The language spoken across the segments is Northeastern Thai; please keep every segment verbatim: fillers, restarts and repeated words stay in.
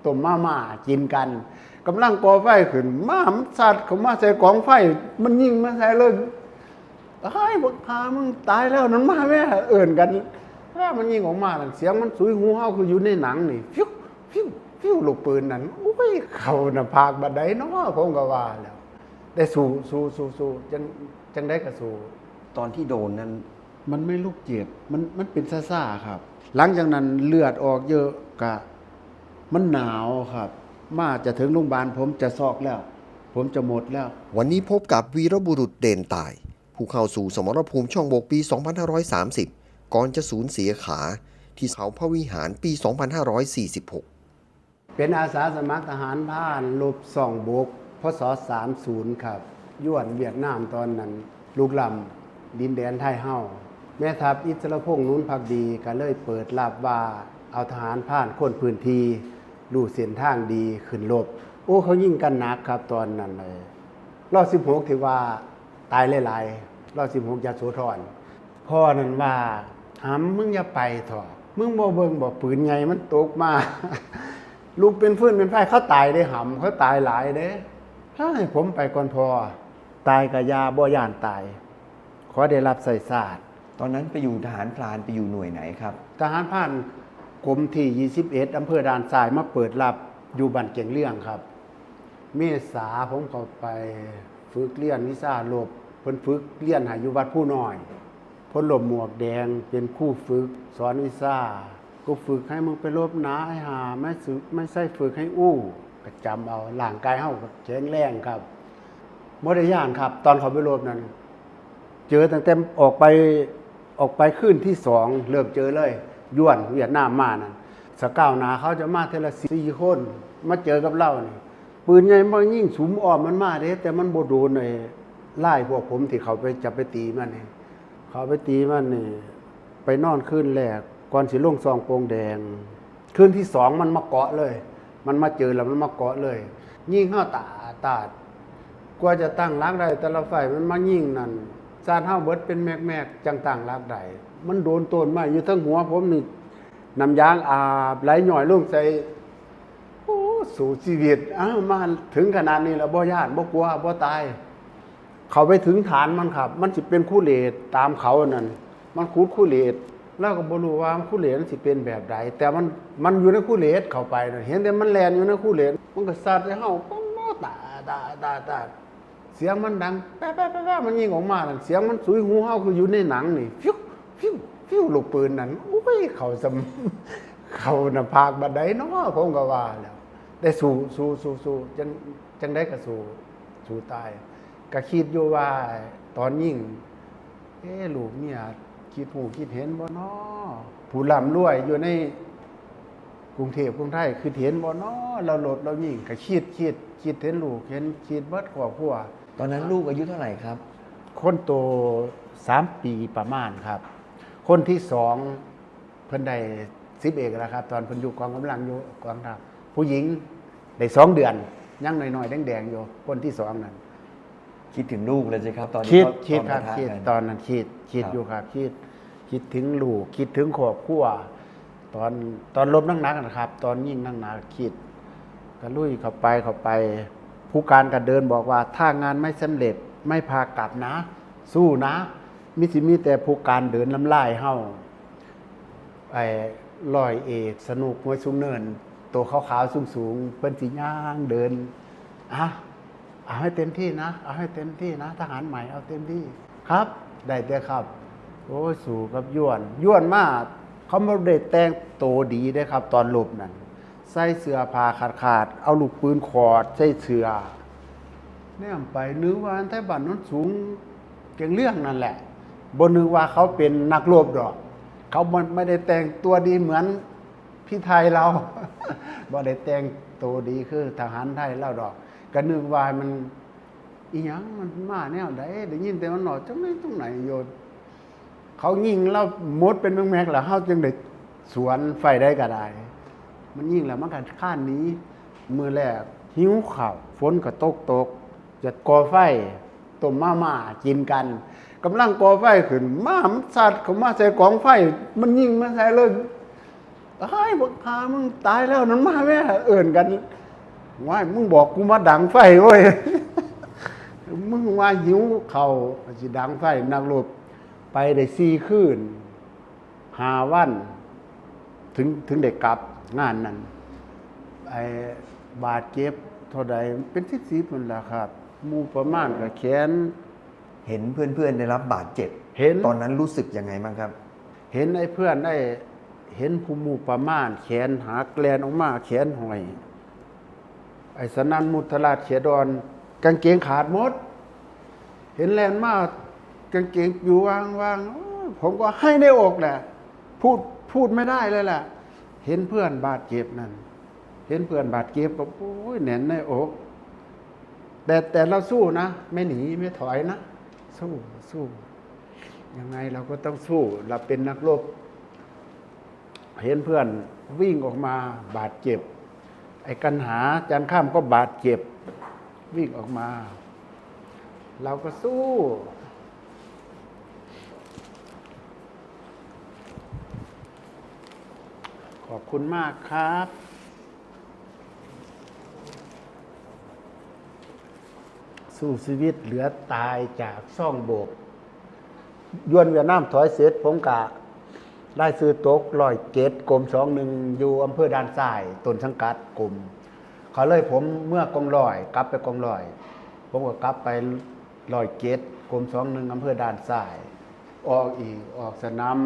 ต้มมาม่ากินกัน กำลังก่อไฟขึ้น มามันซัดเข้ามาใส่กองไฟ มันยิงมาใส่เลย ตายบักห่ามึงตายแล้วนั่นมาแม่ เอิ้นกัน ถ้ามันยิงออกมานั่น เสียงมันสุยหูเฮาคืออยู่ในหนังนี่ ฟิว ฟิว ฟิว ลูกปืนนั่น โอ้ย เข้าหน้าผากบัดใดเนาะ ผมก็ว่าแล้ว แต่สู้ สู้ สู้ สู้ จัง จังใดก็สู้ ตอนที่โดนนั้น มันไม่ลุกเจ็บ มัน มันเป็นซ่าๆครับ หลังจากนั้นเลือดออกเยอะกะ มันหนาวครับ มาจะถึงโรงพยาบาล ผมจะซอกแล้ว ผมจะหมดแล้ว วันนี้พบกับวีรบุรุษเด่นต่าย ผู้เข้าสู่สมรภูมิช่องบกปี สองพันห้าร้อยสามสิบ ก่อนจะสูญเสียขา ที่เขาพระวิหารปี สองพันห้าร้อยสี่สิบหก เป็นอาสาสมัครทหารพรานรบซ่องบก พ.ศ. สามศูนย์ ครับ ย้วนเวียดนามตอนนั้น ลุกล้ำดินแดนไทยเฮา แม่ทัพอิสรพงษ์ หนุนภักดี ก็เลยเปิดรับว่าเอาทหารพรานคนพื้นที่ รู้เส้นทางดีขึ้นรบ โอ้ เขายิงกันหนักครับตอนนั้นเลย รอบ สิบหก ที่ว่าตายหลายๆ รอบ สิบหก ยโสธร พ่อนั่นว่า หำ มึงอย่าไปเถาะ มึงบ่เบิ่งบ่ ปืนใหญ่มันตกมา ลุกเป็นฟืนเป็นไฟ เขาตายเด้หำ เขาตายหลายเด้ ถ้าให้ผมไปก่อนพ่อ ตายกะยา บ่ย่านตาย ขอได้รับใช้ชาติ ตอนนั้นไปอยู่ทหารพราน ไปอยู่หน่วยไหนครับ ทหารพรานกรมที่ ยี่สิบเอ็ด อำเภอด่านซ้าย มาเปิดรับอยู่บ้านเกียงเรื่องครับ เมษาผมเข้าไปฝึกเรียนวิชารบ เพิ่นฝึกเรียนให้อยู่วัดภูน้อย พลรบหมวกแดงเป็นครูฝึกสอนวิชา กูฝึกให้มึงไปรบนะไอ้ห่า ไม่ฝึก ไม่ใช่ฝึกให้อู้ ก็จำเอา ร่างกายเฮาก็แข็งแรงครับ บ่ได้ย้านครับ ตอนเขาไปรบนั้น เจอตั้งแต่ออกไป ออกไปคืนที่สอง เริ่มเจอเลย ย้วนเวียดนามมานั่น สกาวหนาเขาจะมาเทื่อละสี่คน มาเจอกับเรานี่ ปืนใหญ่มายิงสุมอ้อมมันมาเด้ แต่มันบ่โดนไอ้ลายพวกผมที่เขาไปจะไปตีมันนี่ เขาไปตีมันนี่ ไปนอนคืนแรก ก่อนสิลงซ่องโป่งแดง คืนที่สองมันมาเกาะเลย มันมาเจอแล้วมันมาเกาะเลย ยิงเฮาตาดตาด กว่าจะตั้งหลักได้ แต่ละไฟมันมายิงนั่น ซาดเฮาเบิดเป็นแมกๆ จังตั้งหลักได้ มันโดนต้นไม้อยู่เทิงหัวผมนี่ น้ำยางอาบไหลย้อยลงใส่ โอ้ สู้ชีวิต อ้าว มาถึงขนาดนี้แล้ว บ่ย้าน บ่กลัว บ่ตาย เขาไปถึงฐานมันครับ มันสิเป็นคูเลตตามเขานั่น มันขุดคูเลต เราก็บ่รู้ว่าคูเลตมันสิเป็นแบบใด แต่มัน มันอยู่ในคูเลตเข้าไปน่ะ เห็นแต่มันแล่นอยู่ในคูเลต มันก็ซัดให้เฮา ป๊อด ตาด ตาด ตาด ตาด เสียงมันดัง แป๊ะ แป๊ะ แป๊ะ แป๊ะ มันยิงออกมานั่น เสียงมันสุยหูเฮาคืออยู่ในหนังนี่ ฟิว ฟิว ฟิว ลูกปืนนั่น โอ้ย เข้าสม- เข้าหน้าผากบัดใดเนาะ ผมก็ว่าแล้ว แต่สู้ สู้ สู้ สู้ จัง จังใดก็สู้ สู้ตาย ก็คิดอยู่ว่าตอนยิง เอ๊ะ ลูกเมียคิดฮู้คิดเห็นบ่น้อ ผู้ร่ำรวยอยู่ในกรุงเทพฯ กรุงไทย คิดเห็นบ่น้อ แล้วรถแล้วยิง ก็คิด คิด คิดเห็นลูก เห็น คิดเบิดครอบครัว ตอนนั้นลูกอายุเท่าไหร่ครับ คนโต สามปีประมาณครับ คนที่สอง เพิ่นได้สิบเอกแล้วครับ ตอนเพิ่นอยู่กองกำลัง อยู่กองทัพ ผู้หญิงได้สองเดือน ยังน้อยๆ แดงๆ อยู่ คนที่สองนั่น คิดถึงลูกเลยสิครับ ตอนที่ คิด เขา คิด ตอน ครับ ปะทะ คิด กัน ตอนนั้นคิด คิด ครับ อยู่ครับ คิด คิดถึงลูก คิดถึงครอบครัว ตอน ตอนรบหนักๆ นะครับ ตอนยิงหนักๆ คิด ก็ลุยเข้าไป เข้าไป ผู้การก็เดินบอกว่า ถ้างานไม่สำเร็จ ไม่พากลับนะ สู้นะ มีสิมีแต่ผู้การเดินน้ำลายเฮา ไอ้ร้อยเอกสนุก ห้วยสูงเนิน ตัวขาวๆ สูงๆ เพิ่นสิย่างเดิน อ่ะ เอาให้เต็มที่นะ เอาให้เต็มที่นะ ทหารใหม่เอาเต็มที่ ครับ ได้แต่ครับ โอ้ย สู้กับย้วน ย้วนมา เขาบ่ได้แต่งโตดีเด้ครับ ตอนรบนั่น ใส่เสื้อผ้าขาดๆ เอาลูกปืนขอดใส่เสื้อ แนมไปนึกว่าไทบ้านโนนสูง เกียงเรื่องนั่นแหละ บ่นึกว่าเขาเป็นนักรบดอก เขาบ่ ไม่ได้แต่งตัวดีเหมือนพี่ไทยเรา บ่ได้แต่งตัวดีคือทหารไทยเราดอก ก็นึกว่ามัน อีหยังมันมาแนวใด ได้ยินแต่มันเว้าจังใดจังใดอยู่ เขายิงเราหมดเป็นแม็กๆ แล้ว เฮาจังได้สวนไฟได้ก็ได้ มันยิงแล้วมันก็คลานหนี มื้อแรกหิวข้าว ฝนก็ตกตก จะก่อไฟ ต้มมาม่ากินกัน กำลังก่อไฟขึ้น มามันซัดเข้ามาใส่กองไฟ มันยิงมาใส่เลย ไอ้ายบักหามึงตายแล้วนั่นมาแม่เอิ้นกัน ว่ามึงบอกกูมาดังไฟเว้ย มึงว่าหิวข้าวสิดังไฟนักรบ ไปได้สี่คืนห้าวัน ถึงถึงได้กลับงานนั้น ไอ้บาดเจ็บเท่าใดเป็นสิบสิบนั่นแหละครับ หมู่ประมาณก็แขน เห็นเพื่อนๆได้รับบาดเจ็บ เห็น ตอนนั้นรู้สึกยังไงบ้างครับ เห็นไอ้เพื่อนไอ้เห็นผู้หมู่ประมาณแขนหักแลนออกมาแขนห้อย ไอ้สนั่นมุทราชเขียดอน กางเกงขาดหมด เห็นแลนมากางเกงอยู่วางวางโอ้ยผมก็ให้ในอกแหละ พูดพูดไม่ได้เลยแหละ เห็นเพื่อนบาดเจ็บนั่น เห็นเพื่อนบาดเจ็บก็โอ้ยแน่นในอก แต่แต่เราสู้นะ ไม่หนีไม่ถอยนะ สู้สู้ ยังไงเราก็ต้องสู้ เราเป็นนักรบ เห็นเพื่อนวิ่งออกมาบาดเจ็บ ไอ้กันหาจานข้ามก็บาดเจ็บ วิ่งออกมา เราก็สู้ ขอบคุณมากครับ สู้ชีวิตเหลือตายจากซ่องโบก ยวนเวียดนามถอยเสร็จ ผมกะได้ซื้อตกร้อยเจ็ดกรมสองหนึ่งอยู่อำเภอด่านซ้ายต้นสังกัดกรม เขาเลยผมเมื่อกองร้อย กลับไปกองร้อย ผมก็กลับไปร้อยเจ็ดกรมสองหนึ่งอำเภอด่านซ้าย ออกอีกออกสนาม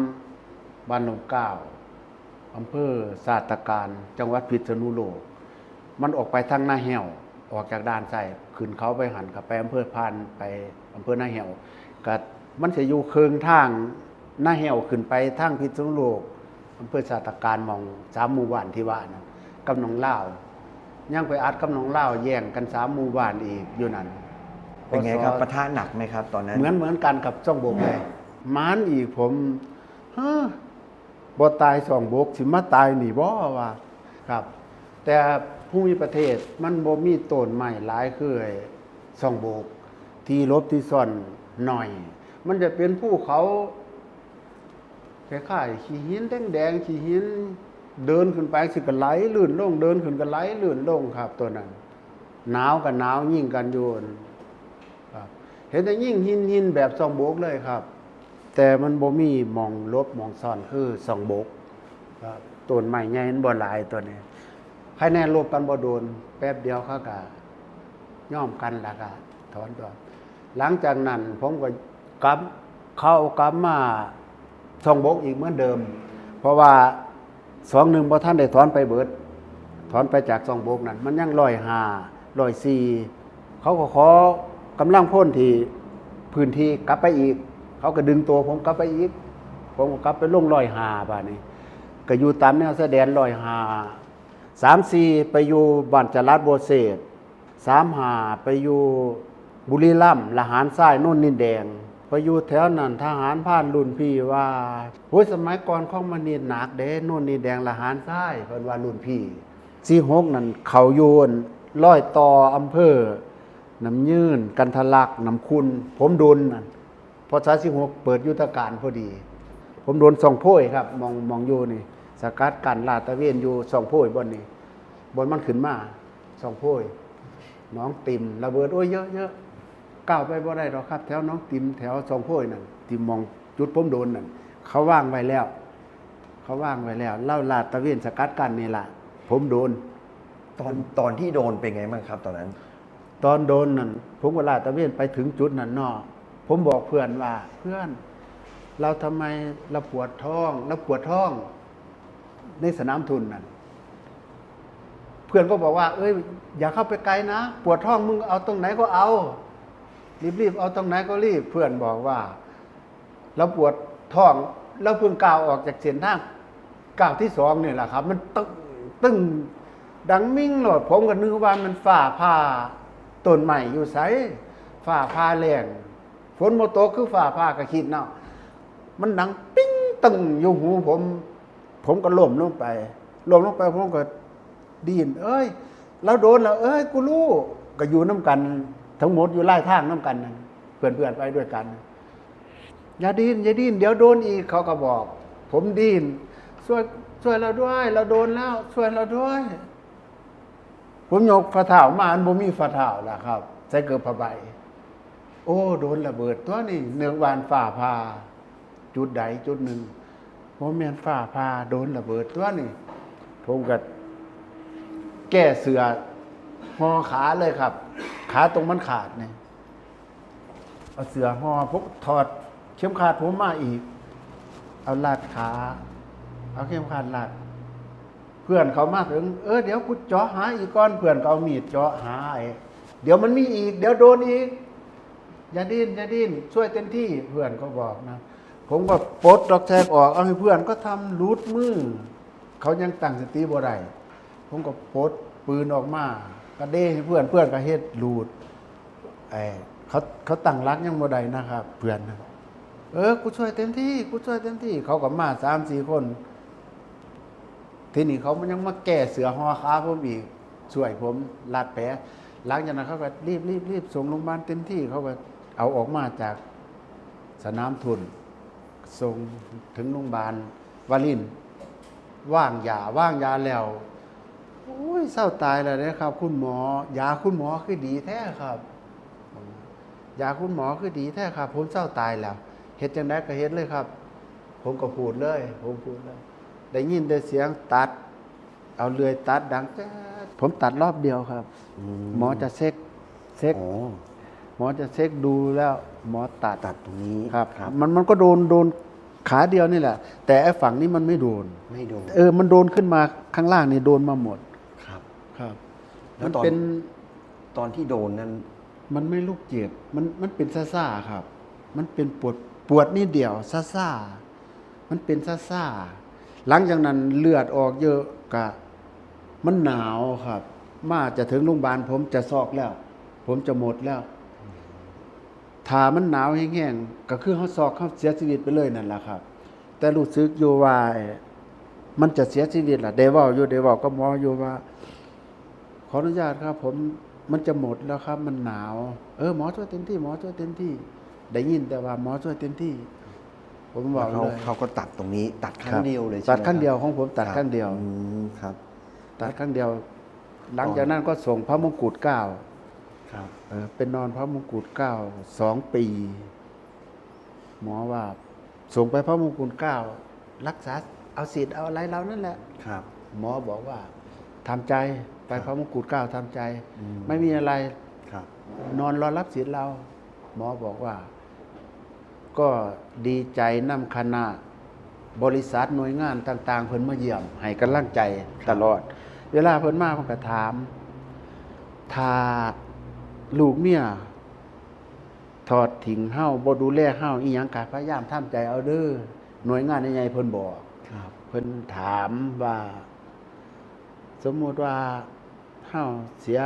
บ้านหนองก้าว อำเภอสาตการจังหวัดพิษณุโลก มันออกไปทางนาแห้ว ออกจากด่านซ้ายขึ้นเขาไปหันกับไปอำเภอพานไปอำเภอนาแห้วก็มันจะอยู่เคิงทางนาแห้วขึ้นไปทางพิษณุโลกอำเภอสาตการหม่องสามหมู่บ้านที่ว่านะกับหนองลาวยังไปอัดกับหนองลาวแย่งกันสามหมู่บ้านอีกอยู่นั่น เป็นไงครับ พศ ปะทะหนักไหมครับ ตอนนั้น เหมือนเหมือนกันกับซ่องโบกเลยมานอีกผมฮะ บ่ตายซ่องโบกสิมาตายนี่บ่ว่าครับ แต่ภูมิประเทศมันบ่มีต้นไม้หลายคือไอ้ซ่องโบก ที่หลบที่ซ่อนหน่อย มันจะเป็นภูเขาคล้ายๆขี้หินแดงๆขี้หิน เดินขึ้นไปสิก็ไหลลื่นลง เดินขึ้นก็ไหลลื่นลงครับ ตัวนั้น หนาวก็หนาวยิ่งกันอยู่ครับ เห็นแต่ยิ่งหินหินแบบซ่องโบกเลยครับ แต่มันบ่มีหม่องหลบหม่องซ่อนคือซ่องโบกครับ ต้นไม้ใหญ่มันบ่หลายตัวนี้ ใครแน่หลบกันบ่โดน แป๊บเดียวเขาก็ยอมกันแล้วก็ถอนตัว หลังจากนั้นผมก็กลับเข้ากลับมาซ่องโบกอีกเหมือนเดิม เพราะว่าซ่องหนึ่งบ่ทันได้ถอนไปเบิด ถอนไปจากซ่องโบกนั่น มันยังร้อยห้า ร้อยสี่ เขาก็ขอกำลังพลที่พื้นที่กลับไปอีก เขาก็ดึงตัวผมกลับไปอีก ผมก็กลับไปลงร้อยห้าบาดนี้ ก็อยู่ตามแนวชายแดนร้อยห้า สามสี่ ไปอยู่บ้านจลาดบัวเศษ สามห้า ไปอยู่บุรีรัมย์ ละหารทราย โนนดินแดง ไปอยู่แถวนั้น ทหารพรานรุ่นพี่ว่า โอ้ย สมัยก่อนคอมมิวนิสต์หนักเด้ โนนดินแดง ละหารทราย เพิ่นว่ารุ่นพี่ สี่หก นั่น เขาอยู่รอยต่ออำเภอ น้ำยืน กันทะลัก น้ำขุ่น ผมโดนนั่น พศ สี่หก เปิดยุทธการพอดี ผมโดนซ่องโพยครับ หม่อง หม่องอยู่นี่ สกัดกั้นลาดตระเวนอยู่ซ่องโพยบ่อนนี่ บ่อนมันขึ้นมาซ่องโพย หนองติ่ม ระเบิด โอ้ย เยอะๆ ก้าวไปบ่ได้ดอกครับ แถวหนองติ่ม แถวซ่องโพยนั่น ที่หม่องจุดผมโดนนั่น เขาวางไว้แล้ว เขาวางไว้แล้ว ลาวลาดตระเวนสกัดกั้นนี่ล่ะ ผมโดน ตอนตอนที่โดนเป็นไงบ้างครับ ตอนนั้น ตอนโดนนั่น ผมก็ลาดตระเวนไปถึงจุดนั้นเนาะ ผมบอกเพื่อนว่า เพื่อน เราทำไมเราปวดท้อง เราปวดท้อง ในสนามทุนนั่น เพื่อนก็บอกว่า เอ้ย อย่าเข้าไปไกลนะ ปวดท้อง มึงเอาตรงไหนก็เอา รีบๆเอาตรงไหนก็รีบ เพื่อนบอกว่า เราปวดท้อง เราเพิ่งก้าวออกจากเส้นทาง ก้าวที่สองนี่แหละครับ มันตึ้ง ตึ้ง ดังมิ่งโลด ผมก็นึกว่ามันฟ้าผ่า ต้นไม้อยู่ไส ฟ้าผ่าแล้ง ฝนบ่ตกคือฟ้าผ่า ก็คิดเนาะ มันดังปิ้งตึ้งอยู่หูผม ผมก็ล้มลงไป ล้มลงไป ผมก็ดิ้น เอ้ย เราโดนแล้ว เอ้ย กูรู้ ก็อยู่นำกัน ทั้งหมดอยู่ลายทางนำกันนั่น เพื่อนๆไปด้วยกัน อย่าดิ้น อย่าดิ้น เดี๋ยวโดนอีก เขาก็บอก ผมดิ้น ช่วย ช่วยเราด้วย เราโดนแล้ว ช่วยเราด้วย ผมยกฝ่าเท้ามา อันบ่มีฝ่าเท้าแล้วครับ ใส่เกิบผ้าใบ โอ้ โดนระเบิดตัวนี่ นึกว่าฟ้าผ่า จุดใดจุดหนึ่ง บ่แม่นฟ้าผ่า โดนระเบิดตัวนี่ ผมก็แก้เสื้อห่อขาเลยครับ ขาตรงมันขาดนี่ เอาเสื้อห่อ ผมถอดเข็มขัดผมมาอีก เอารัดขา เอาเข็มขัดรัด เพื่อนเขามาถึง เออ เดี๋ยวกูเจาะหาอีกก่อน เพื่อนก็เอามีดเจาะหาไอ้ เดี๋ยวมันมีอีก เดี๋ยวโดนอีก อย่าดิ้น อย่าดิ้น ช่วยเต็มที่ เพื่อนก็บอกนะ ผมก็ปลดดอกแซกออก เอาให้เพื่อนก็ทำหลุดมือ เขายังตั้งสติบ่ได้ ผมก็ปลดปืนออกมา ก็เด้ให้เพื่อน เพื่อนก็เฮ็ดหลุด ไอ้ เขา เขาตั้งหลักยังบ่ได้นะครับ เพื่อนนะ เออ กูช่วยเต็มที่ กูช่วยเต็มที่ เขาก็มาสามสี่คน ทีนี้เขามันยังมาแก้เสื้อห่อขาผมอีก ช่วยผมรัดแผล หลังจากนั้นเขาก็รีบ รีบ รีบส่งโรงพยาบาลเต็มที่ เขาก็เอาออกมาจากสนามทุน ส่งถึงโรงพยาบาลวาริน วางยา วางยาแล้ว โอ้ย เศร้าตายแล้วเด้อครับ คุณหมอ ยาคุณหมอคือดีแท้ครับ ยาคุณหมอคือดีแท้ครับ ผมเศร้าตายแล้ว เฮ็ดจั่งใดก็เฮ็ดเลยครับ ผมก็พูดเลย ผมพูดเลย ได้ยินแต่เสียงตัด เอาเลื่อยตัดดังแจ๊ด ผมตัดรอบเดียวครับ อืม หมอจะเช็ค เช็ค โอ้ หมอจะเช็คดูแล้ว หมอตัด ตัดตรงนี้ ครับ ครับ มัน มันก็โดน โดนขาเดียวนี่แหละ แต่ไอ้ฝั่งนี้มันไม่โดน ไม่โดน เออ มันโดนขึ้นมาข้างล่างนี่ โดนมาหมด ครับ ครับ แล้ว มัน ตอน เป็น ตอนที่โดนนั้น มันไม่ลูกเจ็บ มัน มันเป็นซ่าๆครับ มันเป็นปวด ปวดนิดเดียว ซ่าๆ มันเป็นซ่าๆ หลังจากนั้นเลือดออกเยอะกะ มันหนาวครับ มาจะถึงโรงพยาบาล ผมจะซอกแล้ว ผมจะหมดแล้ว ถ้ามันหนาวแห้งๆ ก็คือเขาซอก เขาเสียชีวิตไปเลยนั่นแหละครับ แต่รู้สึกอยู่ว่า มันจะเสียชีวิตล่ะ ได้เว้าอยู่ ได้เว้ากับหมออยู่ว่า ขออนุญาตครับ ผม มันจะหมดแล้วครับ มันหนาว เออ หมอช่วยเต็มที่ หมอช่วยเต็มที่ ได้ยินแต่ว่าหมอช่วยเต็มที่ ผมบอก เขา เลย เขาก็ตัดตรงนี้ ตัดครั้ง ครับ เดียวเลย ตัด ใช่ไหม ครั้งเดียว ของผมตัด ครับ ครั้งเดียว อืมครับ ตัดครั้งเดียว หลังจากนั้นก็ส่งพระมงกุฎเกล้า ครับ เออ เป็นนอนพระมงกุฎเกล้าสองปี หมอว่าส่งไปพระมงกุฎเกล้า รักษา เอาสิทธิ์เอาอะไรเรานั่นแหละ ครับ หมอบอกว่าทำใจ ไปพระมงกุฎเกล้าทำใจ อืม ไม่มีอะไร ครับ นอนรอรับสิทธิ์เรา หมอบอกว่า ก็ดีใจนำคณะบริษัทหน่วยงานต่างๆ เพิ่นมาเยี่ยม ให้กำลังใจตลอด เวลาเพิ่นมาเพิ่นก็ถาม ถ้าลูกเมียทอดทิ้งเฮา บ่ดูแลเฮาอีหยังก็พยายามทำใจเอาเด้อ หน่วยงานใหญ่ๆเพิ่นบอก ครับ เพิ่นถามว่า สมมุติว่าเฮาเสีย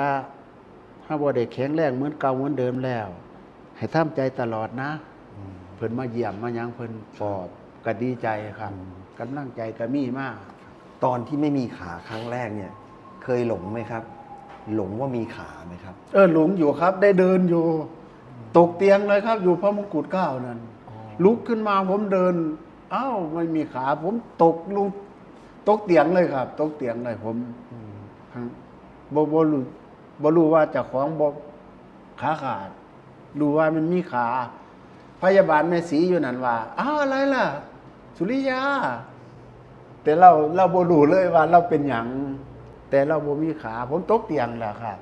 เฮาบ่ได้แข็งแรงเหมือนเก่าเหมือนเดิมแล้ว ให้ทำใจตลอดนะ อืม เพิ่นมาเยี่ยมมาหยัง เพิ่นปลอบก็ดีใจครับ อืม กำลังใจก็มีมา ตอนที่ไม่มีขาครั้งแรกเนี่ย เคยหลงไหมครับ หลงว่ามีขาไหมครับ เออ หลงอยู่ครับ ได้เดินอยู่ ตกเตียงเลยครับ อยู่พระมงกุฎเกล้านั่น อ๋อ ลุกขึ้นมาผมเดิน อ้าว ไม่มีขา ผมตกลง ตกเตียงเลยครับ ตกเตียงเลยผม อืม ทั้งบ่บ่รู้บ่รู้ว่าเจ้าของบ่ขาขาด รู้ว่ามันมีขา พยาบาลแม่ศรีอยู่นั่นว่า อ้าว อะไรล่ะ สุริยา แต่เรา เราบ่รู้เลยว่าเราเป็นหยัง แต่เราบ่มีขา ผมตกเตียงแล้วครับ